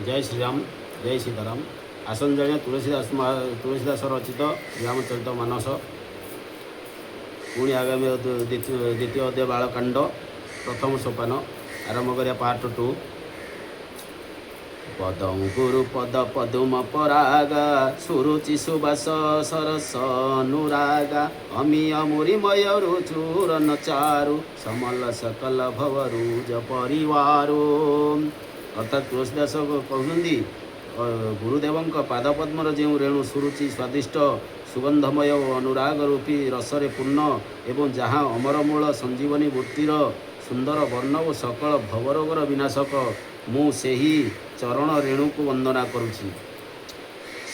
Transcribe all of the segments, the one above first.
ଜୟ ଶ୍ରୀରାମ, ଜୟ ସୀତାରାମ। ଆସନ୍ତୁ ଜାଣିବା ତୁଳସୀଦାସ, ତୁଳସୀଦାସ ରଚିତ ଶ୍ରୀରାମଚରିତ ମାନସ। ପୁଣି ଆଗାମୀ ଦ୍ୱିତୀୟ ଅଧ୍ୟାୟ ବାଳକାଣ୍ଡ ପ୍ରଥମ ସୋପାନ ଆରମ୍ଭ କରିବା, ପାର୍ଟ 2। ପଦଂ ଗୁରୁ ପଦ ପଦୁମ ପରାଗା, ସୁରୁଚି ସୁବାସ ସରସ ଅନୁରାଗା, ଅମିୟ ମୁରିମୟ ରୁଚୁରନ ଚାରୁ, ସମଲ ସକଲ ଭବ ରୁଜ ପରିବାରୁ। ଅର୍ଥାତ୍ ତୁଳସୀଦାସ କହୁଛନ୍ତି, ଗୁରୁଦେବଙ୍କ ପାଦପଦ୍ମର ଯେଉଁ ରେଣୁ ସୁରୁଚି, ସ୍ୱାଦିଷ୍ଟ, ସୁଗନ୍ଧମୟ ଓ ଅନୁରାଗ ରୂପୀ ରସରେ ପୂର୍ଣ୍ଣ ଏବଂ ଯାହା ଅମରମୂଳ ସଞ୍ଜୀବନୀ ବୁଟିର ସୁନ୍ଦର ବର୍ଣ୍ଣ ଓ ସକଳ ଭବରୋଗର ବିନାଶକ, ମୁଁ ସେହି ଚରଣ ରେଣୁକୁ ବନ୍ଦନା କରୁଛି।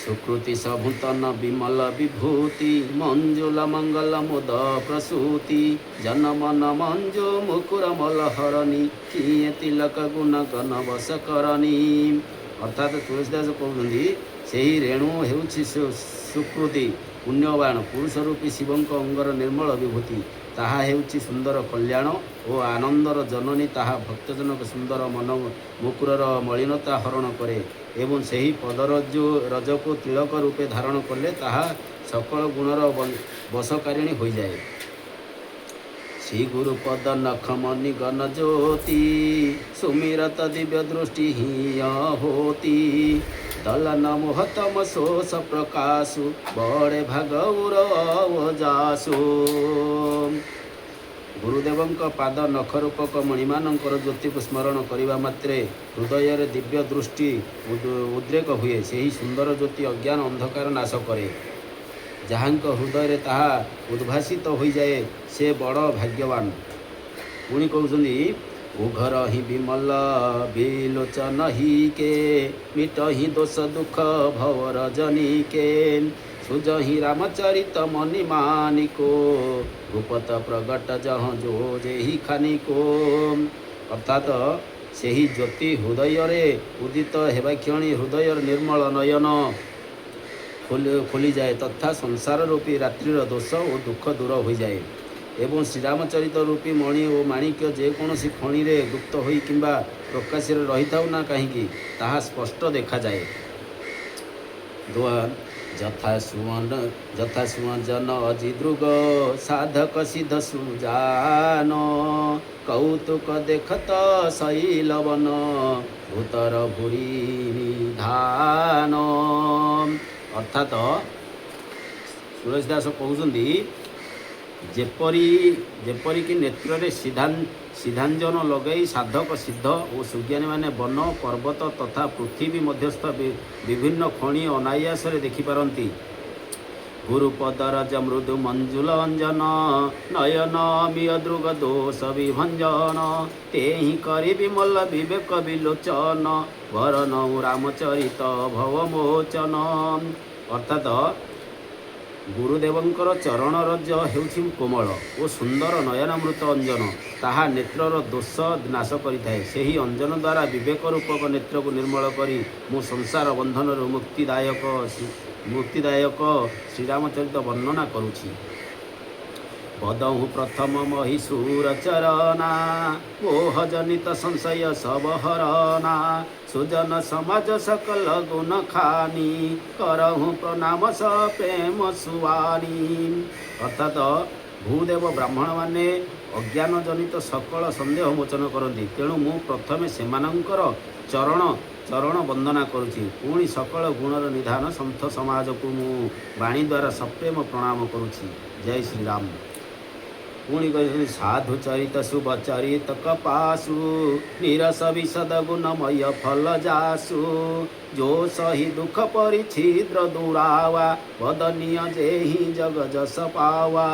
ସୁକୃତି ସଭୂତନ ବିମଲ ବିଭୂତି, ମଞ୍ଜୁଲ ମଙ୍ଗଲ ମୁଦ ପ୍ରସୂତି, ଜନ ମନ ମଞ୍ଜୁ ମୁକୁର ମଲହରନି, କିଏ ତିଲକ ଗୁଣ ଗନ ବସ କରନି। ଅର୍ଥାତ୍ ତୁଳସୀଦାସ କହୁଛନ୍ତି, ସେହି ରେଣୁ ହେଉଛି ସୁକୃତି, ପୁଣ୍ୟବାନ ପୁରୁଷ ରୂପୀ ଶିବଙ୍କ ଅଙ୍ଗର ନିର୍ମଳ ବିଭୂତି। ତାହା ହେଉଛି ସୁନ୍ଦର କଲ୍ୟାଣ ଓ ଆନନ୍ଦର ଜନନୀ। ତାହା ଭକ୍ତଜନକ ସୁନ୍ଦର ମନ ମୁକୁରର ମଳିନତା ହରଣ କରେ ଏବଂ ସେହି ପଦରଜ୍ଜୁ ରଜକୁ ତିଳକ ରୂପେ ଧାରଣ କଲେ ତାହା ସକଳ ଗୁଣର ବଶକାରିଣୀ ହୋଇଯାଏ। ଶ୍ରୀ ଗୁରୁ ପଦ ନଖ ମନି ଗନ ଜ୍ୟୋତି, ସୁମିରତ ଦିବ୍ୟ ଦୃଷ୍ଟି ହିୟ ହୋତି, ଦଲନ ମୋହତମ ଶୋଷ ପ୍ରକାଶୁ, ବଡ଼େ ଭାଗଉର ଯାସୁ। ଗୁରୁଦେବଙ୍କ ପାଦ ନଖ ରୂପକ ମଣିମାନଙ୍କର ଜ୍ୟୋତିକୁ ସ୍ମରଣ କରିବା ମାତ୍ରେ ହୃଦୟରେ ଦିବ୍ୟ ଦୃଷ୍ଟି ଉଦ୍ରେକ ହୁଏ। ସେହି ସୁନ୍ଦର ଜ୍ୟୋତି ଅଜ୍ଞାନ ଅନ୍ଧକାର ନାଶ କରେ। ଯାହାଙ୍କ ହୃଦୟରେ ତାହା ଉଦ୍ଭାସିତ ହୋଇଯାଏ, ସେ ବଡ଼ ଭାଗ୍ୟବାନ। ପୁଣି କହୁଛନ୍ତି, ଉଘର ହିଁ ବିମଲ ବିଲୋଚନ ହି କେ, ମିଟ ହିଁ ଦୋଷ ଦୁଃଖ ଭବ ରଜନୀ କେ, ସୁଜ ହିଁ ରାମଚରିତ ମନି ମାନିକୋ, ଗୁପତ ପ୍ରଗଟ ଜହ ଯୋ ଯେହି ଖାନିକୋ। ଅର୍ଥାତ ସେହି ଜ୍ୟୋତି ହୃଦୟରେ ଉଦିତ ହେବା କ୍ଷଣି ହୃଦୟର ନିର୍ମଳ ନୟନ ଖୋଲିଯାଏ ତଥା ସଂସାର ରୂପୀ ରାତ୍ରିର ଦୋଷ ଓ ଦୁଃଖ ଦୂର ହୋଇଯାଏ ଏବଂ ଶ୍ରୀରାମଚରିତ ରୂପୀ ମଣି ଓ ମାଣିକ୍ୟ ଯେକୌଣସି ଖଣିରେ ଗୁପ୍ତ ହୋଇ କିମ୍ବା ପ୍ରକାଶ୍ୟରେ ରହିଥାଉ ନା କାହିଁକି, ତାହା ସ୍ପଷ୍ଟ ଦେଖାଯାଏ। ଦୋହା। ଯଥା ସୁଅନ ଯଥା ସୁଅଞ୍ଜନ ଅଜି ଦୃଗ, ସାଧକ ସିଦ୍ଧ ସୁଜାନ, କୌତୁକ ଦେଖତ ଶୈଲବନ, ଭୂତର ଭୂରି ନିଧାନ। ଅର୍ଥାତ ତୁଳସୀ ଦାସ କହୁଛନ୍ତି, ଯେପରିକି ନେତ୍ରରେ ସିଦ୍ଧାଞ୍ଜନ ଲଗାଇ ସାଧକ ସିଦ୍ଧ ଓ ସୁଜ୍ଞାନୀମାନେ ବନ, ପର୍ବତ ତଥା ପୃଥିବୀ ମଧ୍ୟସ୍ଥ ବିଭିନ୍ନ ଖଣି ଅନାୟାସରେ ଦେଖିପାରନ୍ତି। ଗୁରୁପଦରଜ ମୃଦୁ ମଞ୍ଜୁଲ ଅଞ୍ଜନ, ନୟନ ଅମିୟ ଦୃଗ ଦୋଷ ବିଭଞ୍ଜନ, ତେହି କରି ବିମଲ ବିବେକ ବିଲୋଚନ, ବରନ ରାମଚରିତ ଭବମୋଚନ। ଅର୍ଥାତ ଗୁରୁଦେବଙ୍କର ଚରଣ ରଜ ହେଉଛି କୋମଳ ଓ ସୁନ୍ଦର ନୟନାମୃତ ଅଞ୍ଜନ। ତାହା ନେତ୍ରର ଦୋଷ ନାଶ କରିଥାଏ। ସେହି ଅଞ୍ଜନ ଦ୍ୱାରା ବିବେକ ରୂପକ ନେତ୍ରକୁ ନିର୍ମଳ କରି ମୁଁ ସଂସାର ବନ୍ଧନରୁ ମୁକ୍ତିଦାୟକ ଶ୍ରୀରାମଚରିତ ବର୍ଣ୍ଣନା କରୁଛି। ବଦହୁଁ ପ୍ରଥମ ମହୀଶୂର ଚରନା, ମୋହ ଜନିତ ସଂଶୟ ସବ ହରନା, ସୁଜନ ସମାଜ ସକଲ ଗୁଣ ଖାନି, କରହୁଁ ପ୍ରଣାମ ସ ପ୍ରେମ ସୁଆନି। ଅର୍ଥାତ ଭୂଦେବ ବ୍ରାହ୍ମଣମାନେ ଅଜ୍ଞାନ ଜନିତ ସକଳ ସନ୍ଦେହ ମୋଚନ କରନ୍ତି। ତେଣୁ ମୁଁ ପ୍ରଥମେ ସେମାନଙ୍କର ଚରଣ ବନ୍ଦନା କରୁଛି। ପୁଣି ସକଳ ଗୁଣର ନିଧାନ ସନ୍ଥ ସମାଜକୁ ମୁଁ ବାଣୀ ଦ୍ୱାରା ସପ୍ରେମ ପ୍ରଣାମ କରୁଛି। ଜୟ ଶ୍ରୀରାମ। ପୁଣି କହିଛନ୍ତି, ସାଧୁ ଚରିତ ଶୁଭ ଚରିତ କପାସୁ, ନିରସ ବିଶଦ ଗୁଣମୟ ଫଲ ଯାସୁ, ଯୋ ସହି ଦୁଃଖ ପରିଛିଦ୍ର ଦୂରାୱା, ବଦନୀୟ ଯେହି ଜଗ ଯଶ ପାୱା।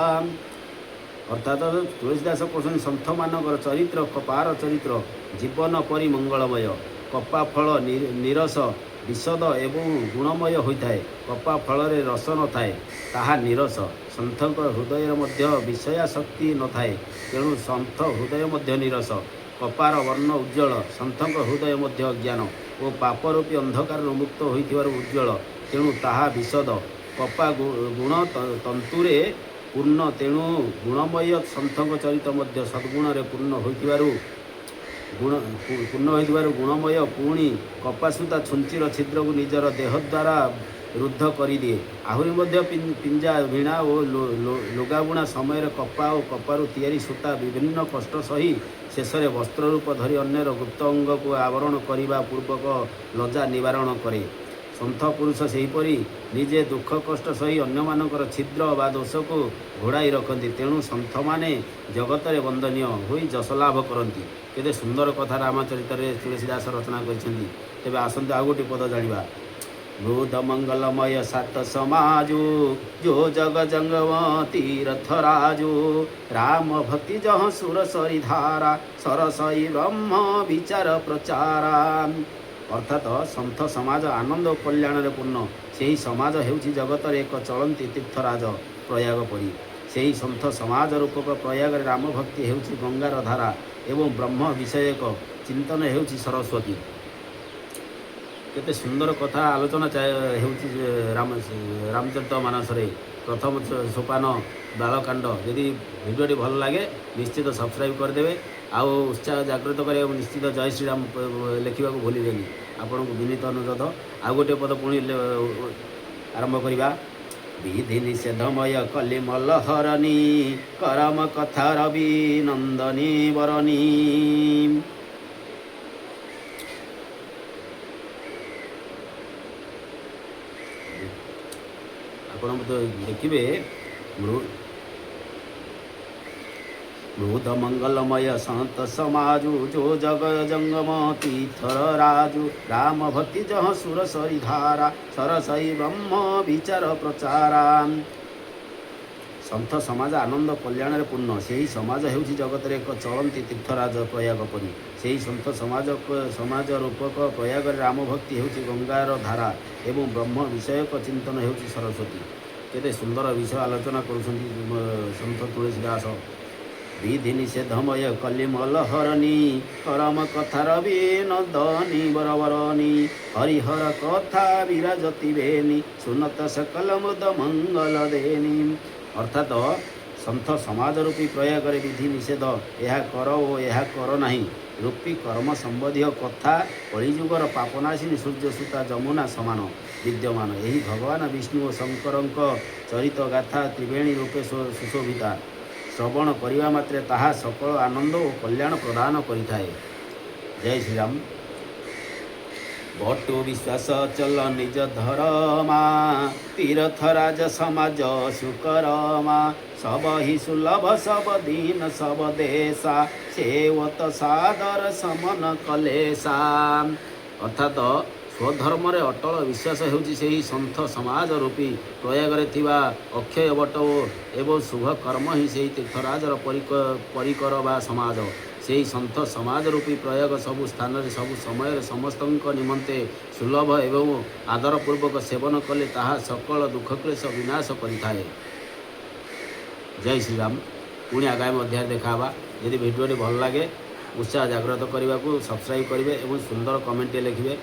ଅର୍ଥାତ ତୁଳସୀ ଦାସ କହୁଛନ୍ତି, ସନ୍ଥମାନଙ୍କର ଚରିତ୍ର କପାର ଚରିତ୍ର ଜୀବନ ପରି ମଙ୍ଗଳମୟ। କପା ଫଳ ନିରସ, ବିଶଦ ଏବଂ ଗୁଣମୟ ହୋଇଥାଏ। କପା ଫଳରେ ରସ ନଥାଏ, ତାହା ନିରସ। ସନ୍ଥଙ୍କ ହୃଦୟରେ ମଧ୍ୟ ବିଷୟାସକ୍ତି ନଥାଏ, ତେଣୁ ସନ୍ଥ ହୃଦୟ ମଧ୍ୟ ନିରସ। କପାର ବର୍ଣ୍ଣ ଉଜ୍ଜ୍ୱଳ। ସନ୍ଥଙ୍କ ହୃଦୟ ମଧ୍ୟ ଅଜ୍ଞାନ ଓ ପାପ ରୂପୀ ଅନ୍ଧକାରରୁ ମୁକ୍ତ ହୋଇଥିବାରୁ ଉଜ୍ଜ୍ୱଳ, ତେଣୁ ତାହା ବିଶଦ। କପା ଗୁଣ ତନ୍ତୁରେ ପୂର୍ଣ୍ଣ, ତେଣୁ ଗୁଣମୟ ସନ୍ଥଙ୍କ ଚରିତ ମଧ୍ୟ ସଦ୍ଗୁଣରେ ପୂର୍ଣ୍ଣ ହୋଇଥିବାରୁ ଗୁଣ ପୂର୍ଣ୍ଣ ହୋଇଥିବାରୁ ଗୁଣମୟ ପୁଣି କପାସୂତା ଛୁଞ୍ଚିର ଛିଦ୍ରକୁ ନିଜର ଦେହ ଦ୍ୱାରା ରୁଦ୍ଧ କରିଦିଏ। ଆହୁରି ମଧ୍ୟ ପିଞ୍ଜା ଭିଣା ଓ ଲୁଗାବୁଣା ସମୟରେ କପା ଓ କପାରୁ ତିଆରି ସୂତା ବିଭିନ୍ନ କଷ୍ଟ ସହି ଶେଷରେ ବସ୍ତ୍ର ରୂପ ଧରି ଅନ୍ୟର ଗୁପ୍ତ ଅଙ୍ଗକୁ ଆବରଣ କରିବା ପୂର୍ବକ ଲଜ୍ଜା ନିବାରଣ କରେ। ସନ୍ଥ ପୁରୁଷ ସେହିପରି ନିଜେ ଦୁଃଖ କଷ୍ଟ ସହି ଅନ୍ୟମାନଙ୍କର ଛିଦ୍ର ବା ଦୋଷକୁ ଘୋଡ଼ାଇ ରଖନ୍ତି। ତେଣୁ ସନ୍ଥମାନେ ଜଗତରେ ବନ୍ଦନୀୟ ହୋଇ ଯଶ ଲାଭ କରନ୍ତି। କେତେ ସୁନ୍ଦର କଥା ରାମଚରିତରେ ତୁଳସୀ ଦାସ ରଚନା କରିଛନ୍ତି। ତେବେ ଆସନ୍ତୁ ଆଉ ଗୋଟିଏ ପଦ ଜାଣିବା। ମୃଦ ମଙ୍ଗଲମୟ ସାତ ସମାଜୁ, ଯୋ ଜଗ ଜଙ୍ଗମ ତୀରଥ ରାଜୁ, ରାମ ଭକ୍ତି ଯହ ସୁର ସରିଧାରା, ସରସଇ ବ୍ରହ୍ମ ବିଚାର ପ୍ରଚାରା। ଅର୍ଥାତ ସନ୍ଥ ସମାଜ ଆନନ୍ଦ ଓ କଲ୍ୟାଣରେ ପୂର୍ଣ୍ଣ। ସେହି ସମାଜ ହେଉଛି ଜଗତରେ ଏକ ଚଳନ୍ତି ତୀର୍ଥରାଜ ପ୍ରୟାଗ ପରି। ସେହି ସନ୍ଥ ସମାଜ ରୂପକ ପ୍ରୟାଗରେ ରାମ ଭକ୍ତି ହେଉଛି ଗଙ୍ଗାର ଧାରା ଏବଂ ବ୍ରହ୍ମ ବିଷୟକ ଚିନ୍ତନ ହେଉଛି ସରସ୍ୱତୀ। କେତେ ସୁନ୍ଦର କଥା ଆଲୋଚନା ହେଉଛି ରାମଚରିତ ମାନସରେ ପ୍ରଥମ ସୋପାନ ବାଳକାଣ୍ଡ। ଯଦି ଭିଡ଼ିଓଟି ଭଲ ଲାଗେ, ନିଶ୍ଚିତ ସବସ୍କ୍ରାଇବ୍ କରିଦେବେ ଆଉ ଉତ୍ସାହ ଜାଗ୍ରତ କରିବାକୁ ନିଶ୍ଚିତ ଜୟ ଶ୍ରୀରାମ ଲେଖିବାକୁ ଭୁଲିବେନି, ଆପଣଙ୍କୁ ବିନୀତ ଅନୁରୋଧ। ଆଉ ଗୋଟିଏ ପଦ ପୁଣି ଆରମ୍ଭ କରିବା। ବିଧି ନିଷେଧମୟ କଲିମଲ ହରନି, କରମ କଥା ରବି ନନ୍ଦନୀ ବରନୀ। ଆପଣ ମଧ୍ୟ ଦେଖିବେ। ମୃଦ ମଙ୍ଗଲମୟ ସନ୍ତ ସମାଜୁ, ଯୋ ଜଗ ଜଙ୍ଗମ ତୀର୍ଥର ରାଜୁ, ରାମ ଭକ୍ତି ଯହ ସୁର ସରିଧାରା, ସରସଇ ବ୍ରହ୍ମ ବିଚାର ପ୍ରଚାରା। ସନ୍ଥ ସମାଜ ଆନନ୍ଦ କଲ୍ୟାଣରେ ପୂର୍ଣ୍ଣ। ସେହି ସମାଜ ହେଉଛି ଜଗତରେ ଏକ ଚଳନ୍ତି ତୀର୍ଥରାଜ ପ୍ରୟାଗ ପରି। ସେହି ସନ୍ଥ ସମାଜ ରୂପକ ପ୍ରୟାଗରେ ରାମ ଭକ୍ତି ହେଉଛି ଗଙ୍ଗାର ଧାରା ଏବଂ ବ୍ରହ୍ମ ବିଷୟକ ଚିନ୍ତନ ହେଉଛି ସରସ୍ୱତୀ। କେତେ ସୁନ୍ଦର ବିଷୟ ଆଲୋଚନା କରୁଛନ୍ତି ସନ୍ଥ ତୁଳସୀ ଦାସ। ବିଧି ନିଷେଧମୟ କଲିମଲ ହରନି, କରମ କଥା ରବି ନଦନୀ ବରବରନି, ହରିହର କଥା ବିରାଜତି ବେନି, ସୁନତ ସକଲ ମୁଦ ମଙ୍ଗଲ ଦେନି। ଅର୍ଥାତ ସନ୍ଥ ସମାଜ ରୂପୀ ପ୍ରୟାଗରେ ବିଧି ନିଷେଧ, ଏହା କର ଓ ଏହା କର ନାହିଁ ରୂପୀ କର୍ମ ସମ୍ବନ୍ଧୀୟ କଥା କଳିଯୁଗର ପାପନାଶିନୀ ସୂର୍ଯ୍ୟସୂତା ଯମୁନା ସମାନ ବିଦ୍ୟମାନ। ଏହି ଭଗବାନ ବିଷ୍ଣୁ ଓ ଶଙ୍କରଙ୍କ ଚରିତ ଗାଥା ତ୍ରିବେଣୀ ରୂପେ ସୁଶୋଭିତା। ଶ୍ରବଣ କରିବା ମାତ୍ରେ ତାହା ସକଳ ଆନନ୍ଦ ଓ କଲ୍ୟାଣ ପ୍ରଦାନ କରିଥାଏ। ଜୟ ଶ୍ରୀରାମ। ବଟୁ ବିଶ୍ୱାସ ଚଲ ନିଜ ଧରମା, ତୀରଥରାଜ ସମାଜ ସୁକରମା, ସବହି ସୁଲଭ ସବ ଦିନ ସବ ଦେଶା, ସେବତ ସାଦର ସମନ କଲେଶା। ଅର୍ଥାତ ସ୍ୱଧର୍ମରେ ଅଟଳ ବିଶ୍ୱାସ ହେଉଛି ସେହି ସନ୍ଥ ସମାଜ ରୂପୀ ପ୍ରୟାଗରେ ଥିବା ଅକ୍ଷୟ ବଟ ଓ ଏବଂ ଶୁଭ କର୍ମ ହିଁ ସେହି ତୀର୍ଥରାଜର ପରିକର ବା ସମାଜ। ସେହି ସନ୍ଥ ସମାଜ ରୂପୀ ପ୍ରୟାଗ ସବୁ ସ୍ଥାନରେ ସବୁ ସମୟରେ ସମସ୍ତଙ୍କ ନିମନ୍ତେ ସୁଲଭ ଏବଂ ଆଦରପୂର୍ବକ ସେବନ କଲେ ତାହା ସକଳ ଦୁଃଖ କ୍ଲେଶ ବିନାଶ କରିଥାଏ। ଜୟ ଶ୍ରୀରାମ। ପୁଣି ଆଗାମୀ ଅଧ୍ୟାୟରେ ଦେଖା ହେବା। ଯଦି ଭିଡ଼ିଓଟି ଭଲ ଲାଗେ, ଉତ୍ସାହ ଜାଗ୍ରତ କରିବାକୁ ସବସ୍କ୍ରାଇବ୍ କରିବେ ଏବଂ ସୁନ୍ଦର କମେଣ୍ଟଟିଏ ଲେଖିବେ।